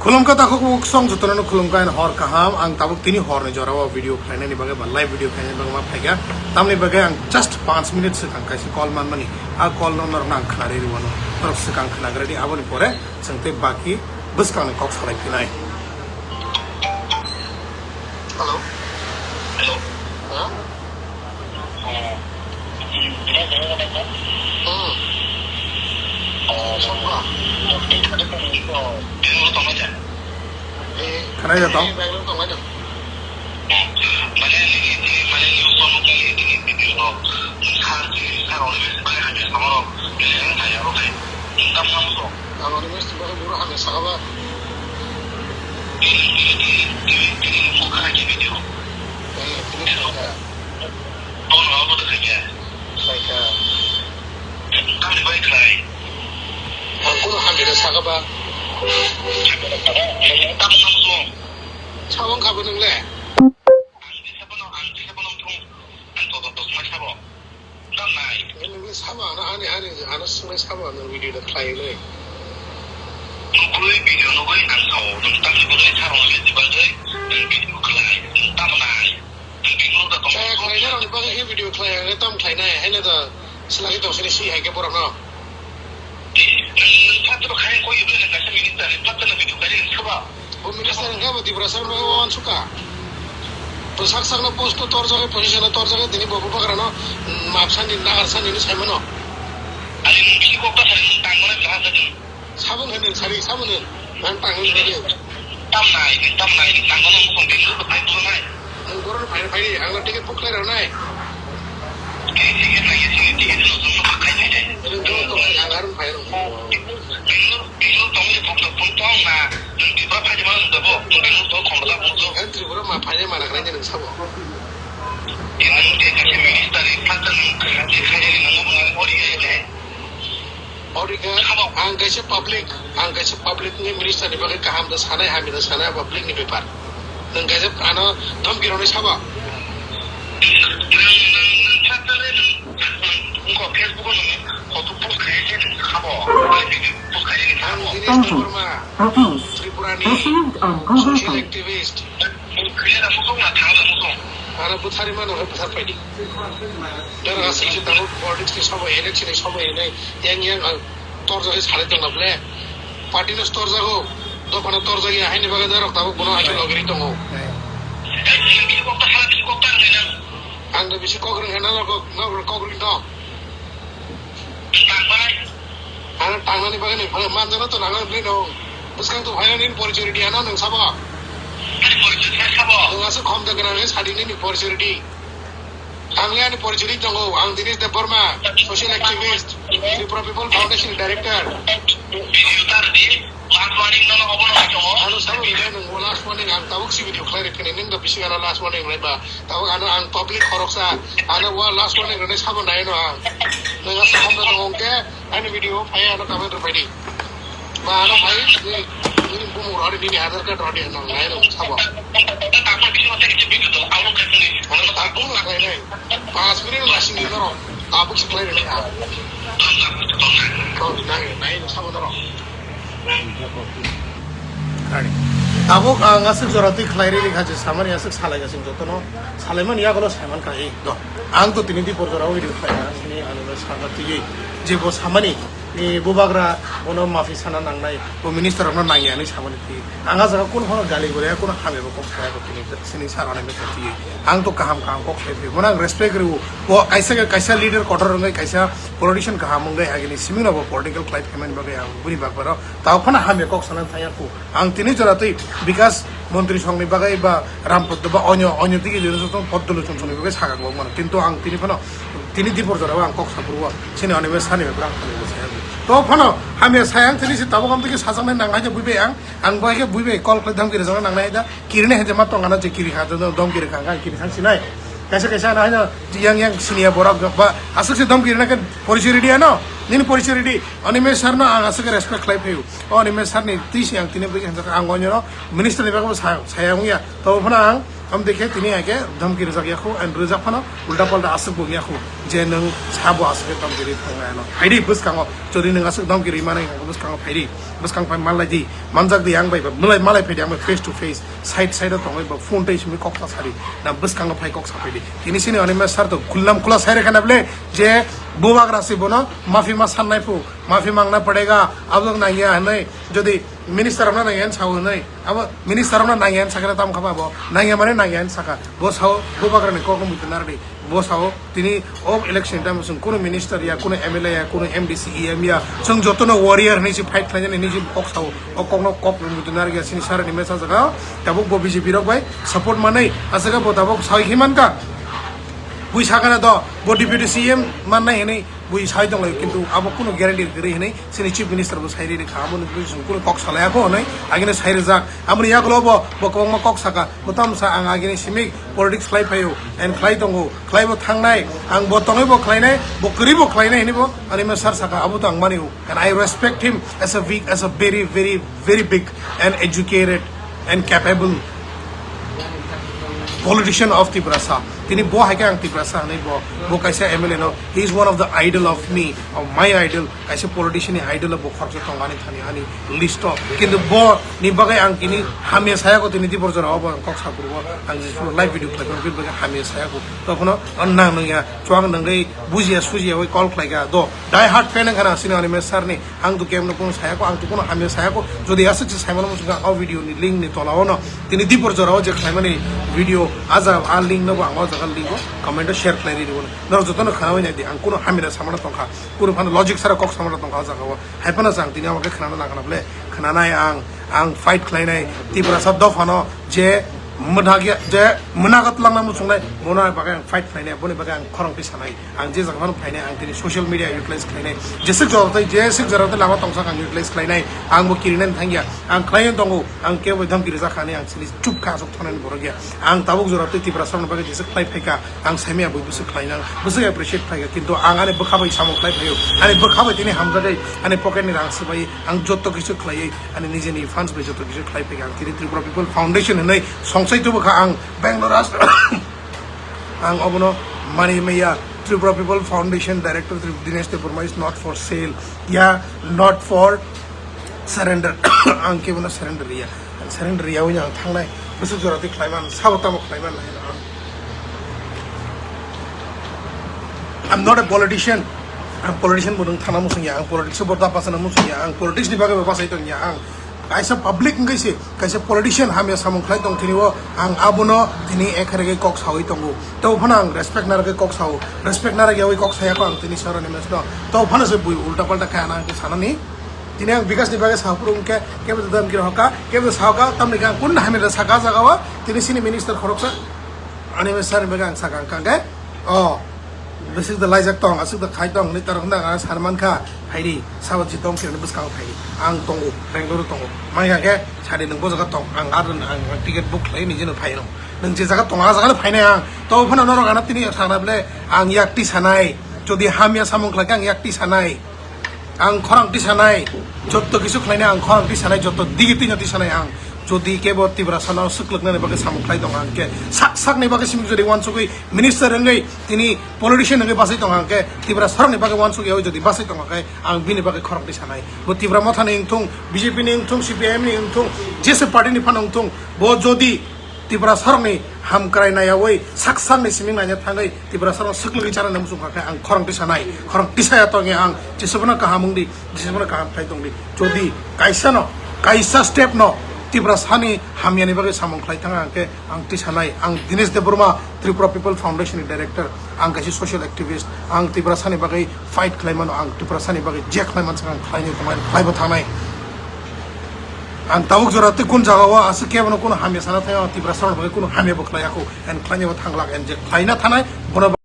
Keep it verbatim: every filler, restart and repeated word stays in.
Khulumkha takhuk bukhuk song jotono khulumkha and hor kaham. Ang tabuk tini horni jorao video khlainani bagwi ba live video khlainani bagwi ma phaikha. Tamni bagwi ang just panch minute swkang kaisa call manmani. A call no norokno ang khwnarwi rwano. Norok swkang khwnagradi, aboni pore chwng tei baki bwskangni kok salai phinai. Hello. Hello. Huh? Hmm. Khwnai ya tong? Ang ani misti bagwi buro hamya saka ba. Tini, tini, tini, tini, tini, tini, bukhara khe video. Eh, tini saka. Bono abo da khe. Khlai kha. Tamni bai khlai. Ang kuno hamya da saka ba. Tamo tamo so. Sawang kha bo nung le. Ang di sabo no, ang di sabo no thung. Ang to to to mai sabo. Tamnai. Nini sabo ano ani ani ano sumai sabo ano video da khlai le. Nugui video nugui ang sao. Nung tamni gurui sarong le di bagui. Nung video khlai. Nung tamnai. Nung video da tong. Khlai na rong bagui video khlai ang tam khlai nai. Hai na da selagi tong sini si hai ke borok no. Nung nung phat to khai koi ibu nung kaisa minister phat to nung video khlai sabo. Bo minister wngkha bo Tiprasa wngkha o uansukha. Bo sak sakno post o torjagwi, position o torjagwi, tini bo bubagrano, mm, map sani, nagar sani hinwi saimano. Ani nwng bisi kok ta sari nwng tangmani jaha jani. Sabung hwnwi sari, sabung hwn. Nang tangwi sari. Tamnai, nwng tamnai, nwng tangmano nwng tong tini nwng tong tong nai. Nwng borokno phaina phaidi, ang no ticket book khlai rwnai. Ticket nai, ticket, ticket no, nwng no khai nai de. Nwng borok tong nai, ang arung phai rw. Nwng no Bini tongni phone to phone tong na, nwng Tripura phaidi mano nwng tabo, nwng bini tong khoroksa phone to. Ang Tripura ma phaidi mana krai nwng sabo. Nwng je kaisa minister ni phatsa nwng je khaidi nwng ori gai. Ori ga ang kaisa public, ang kaisa public ni minister ni bagwi kaham da sanai, hamya da sanai public ni bepar. Nwng kaisa ano dhamki rwnai sabo. Nwng nwng nwng phatsa le nwng nwng wngkha Facebook o nwng photo post khaidi nwng sabo. Post khaidi nwng sabo. Ang Dinesh Debbarma, Tripura ni social activist. Ano bwthari mano hai bwthar paidi. Dara aswk se tabuk politics ni sobo, election ni sobo hinwi yang yang ang torjagwi salai tongna ble. Party no torjago, dophano torjagya haini bagwi norok tabuk bono hai logiri tongo. Ang da bisi kok rwngkha norok, norok kok rwngkha. Ang tangnani bagwi nini phano manjana to nangna bini no. Bwskang to phaina nini porichori di ano nwng sabo. Nwng aswk khom da gwnang khe sadi nini porichori di. Ang le ani porichori tongo, ang Dinesh Debbarma, social activist, Tripura People Foundation director. Last warning nono obono hai tongo. Ano sabo le nwng last warning ang tabuk si video khlai rwkhe nwng da bisi gana last warning lai ba. Tabuk ano ang public khoroksa, ano wa last warning rwnai sabo nai no ang. Nwng aswk hamda tong hwnkhe ani video phai ano comment rwphai di. Ma ano phai ni, ni bumung rwdi, nini Aadhaar card rwdi, ano nai no sabo. Tabuk lagai nai. Pas minute lasing ni norok. Tabuk si khlai rwnai ang. Nai, nai no sabo norok. Ani. Tabuk ang aswk jora twi khlai riri kha je samani aswk salai gasing jotono. Salaimani yagulo saiman kha, ei, do. Ang to tini di por jora o video khlai na sini ano sanna twi je bo samani ni bubagra bono mafi sana nangnai, bo minister rokno nangya hinwi samani twi. Ang a jaga kun hono gali gole kun hamya bo kok saya ko tini sini sarani me twi. Ang to kaham kaham kok sai twi. Bono ang respect rw. Bo kaisa kaisa leader kotor wngwi kaisa politician kaham wngwi agini simino bo political khlai phaimani bagwi ang buni bagbaro. Tao phano hamya kok sana thaya ku. Ang tini jora twi Bikas Montri songni bagwi ba Ram Pod-, ba onyo, onyo digi dino song Pod Dolo Chum songni bagwi sakang bok mano. Kintu ang tini phano, tini dipor jora ang kok sapurwo. Sini oni be sani be brang phano saya. To phano hamya saya ang tini si tabok am tigi sajaknai nang hai je buibai ang. Ang bai khe buibai call khlai dhamki rwjakna nang nai da. Kiri nai hai je ma tong ana je kiri kha, dom kiri kha, kiri kha sinai. Kaisa kaisa na hai yang yang sini ya borok ba aswk se dhamki rwna khe porichori di ano. Nini porichori di. Oni me sir no ang aswk respect khlai phaio. O ni me sir ni twi se ang tini bwkhe hinjak ang onyo no minister ni bagwi sa-, saya wngya. To phano ang Am dekhe tini ake dhamki rijak yakho and rijak phano ulta palta aswk bo yakho je nwng sabo aswk khe dhamki ri thang nai ano. Phaidi bwskango, jodi nwng aswk dhamki ri mani hwnkhe bwskango phaidi, bwskang phai malai di, manjak di ang bai ba, malai, malai phaidi ang bai face to face, side side o tongwi ba phone tei simi kok sa sari, na bwskango phai kok sa phaidi. Tini sini ani ma sar to kulam kula sai rekha na ble je bubagra si bono mafi ma sannai phu, mafi mangna padega, abdok nangya hwnwi jodi minister rokno nangya hwn sao hwnwi, abo minister rokno nangya hwn sakhe tamo kha ba bo, nangya mane nangya hwn sakha, bo sao bubagra ni kok muitu nardi. Bo sao tini o election time chwng kuno minister ya, kuno M L A ya, kuno M D C, E M ya, chwng jotono warrior hinwi se fight khlainani hinwi se kok sao, o kokno kok muitu nardi ya sini sarani mesa jaga, tabuk bo B J P rok bai support manwi, aswk bo tabuk sawi khe mankha, bui sakana do, bo deputy C M mannai hinwi bui sai tonglaio, kintu abo kuno guarantee kwrwi hinwi chini chief minister bo sai rikha, aboni bui chwng kuno kok salai ako hinwi agini sai rijak, aboni yagulo bo, bo kwbangma kok saka, bo tamsa ang agini simi politics khlai phaio, and khlai tongo, khlai bo thangnai, ang bo tongwi bo khlainai, bo kwrwi bo khlainai hinwi bo ani ma sar saka, abo to ang mani o, and I respect him as a weak, as a very, very, very big and educated and capable politician of Tiprasa. Tini bo hai khe ang Tiprasa hinwi bo, bo kaisa M L A no, he is one of the idol of me, of my idol, kaisa politician ni idol bo khoroksa tong ani thani ani list o. Kintu bo ni bagwi ang tini hamya saya ko tini dibor jora o bo ang kok sapurgo, ang je live video khlai ko bini bagwi hamya saya ko. Tokhono nang nang ya chuang nangwi bujiya sujiya oi call khlai ga do. Die hard fan wngkha na sini ani ma sar ni. Ang to kemno kuno saya ko, ang to kuno hamya saya ko. Jodi aswk se saimano muchunga o video ni link ni tola o no. Tini dibor jora o je khlaimani video aja a link no bo ang o jaga link o comment o share khlai ri dibo. Nor jotono khana wi nai di, ang kuno hamya samano tongkha. Kuno phano logic sara kok samano tongkha o jaga o. Hai phano chang tini amo khe khana nang khana ble. Khana nai ang, ang fight khlai nai Tiprasa dophano je mwthagya, je mwnagat langna muchungnai, bono bagwi ang fight khlai nai, boni bagwi ang khorang twi sanai. Ang je jaga phano phainai, ang tini social media utilize khlainai. Jeswk jora tei, jeswk jora tei lama tongsak ang utilize khlainai. Ang bo kirinani thangya. Ang khlaiwi tongo. Ang kebo dhamki rijak kha hinwi ang sini chup kha, aswk thanani borok ya. Ang tabuk jora tei Tiprasa rokni bagwi jeswk khlai phaikha. Ang saimaya bui bwswk khlainang, bwswk appreciate phaikha. Kintu ang ani bwkha bai samung khlai phaio. Ani bwkha bai tini hamjakgwi, ani pocket ni rang swbai, ang jotto kisu khlaiwi, ani nijeni fans bai jotto kisu khlai phaikha. Ang tini Tripura People Foundation hinwi songsai tubu kha ang Bangalore as-, ang obono mani maya, Tripura People Foundation Director Tri-, Dinesh Debbarma is not for sale. Yeah, not for surrender. Ang kebono surrender ya. Ang surrender ya wini ang thangnai. Bwswk jora twi khlaiman, sabo tamo khlaiman. I'm not a politician. Ang politician bo nung thana musung ya. Ang politics bo da pasana musung ya. Ang politics ni bagwi bo pasai tong ya. Ang kaisa public wngwi se, kaisa politician hamya samung khlai tong thini o, ang abono tini ekha regwi kok sawi tongo. Tei phano ang respect na rwgwi kok sao, respect na rwgwi kok saya ko ang tini saro ni mesno. Tei phano se bui ulta palta kaya na ang sanani. Tini ang Bikash ni bagwi saphuru wngkhe, kebo dam kira hoka, kebo saoka, tamni khe ang kun hamya saka jaga o, tini sini minister khoroksa, ani mesar ni bagwi ang saka ang kangkhe, o. Bwswk da laijak tong, aswk da khai tong hinwi torok da ang sana mankha. Phaidi, sabo chitong kirani bwskango phaidi. Ang tongo, Bangalore tongo. Mai kha khe sadi nwng bo jaga tong, ang ar ang ticket book khlai nijino phai rw. Nwng je jaga tong, a jaga no phainai ang. To phano norok ano tini sakna ble ang yak ti sanai. Jodi hamya samung khlai khe ang yak ti sanai. Ang khorang tisanai, jotto kisu khlainai ang khorang tisanai, jotto digi tino tisanai ang. Jodi kebo Tiprasano swklwknani bagwi samung khlai tongo ang khe, sak sakni bagwi simi jodi uansugwi minister wngwi tini politician wngwi bachai tongo ang khe, Tiprasarokni bagwi uansugwi jodi bachai tongo khe, ang bini bagwi khorang tisanai. Bo Tipra Mothani wngthung, B J P ni wngthung, C P I M ni wngthung, jese party ni phano wngthung, bo jodi Tiprasarokni hamkrai naiyawi sak sakni simi naina thangwi Tiprasarok swklwgwi chana nang muchung kha khe ang khorang tisanai, khorang tisaya tongya ang, Jisuphano kaham wng di, Jisuphano kaham khlai tong di. Jodi kaisano, kaisa step no Tiprasani hamyani bagwi samung khlai thang ang khe ang tisanai, ang Dinesh Debbarma, Tripura People Foundation ni director, ang kaisa social activist, ang Tiprasani bagwi fight khlai mano, ang Tiprasani bagwi je khlai mansa ang khlai ni tongmani khlai bo thangnai. Ang tabuk jora tei kun jaga o aswk kebo no kuno hamya sana thai, ang Tiprasa rok bai kuno hamya bo khlai ya kho, and khlai ni bo thang lak, and je khlai na thanai bono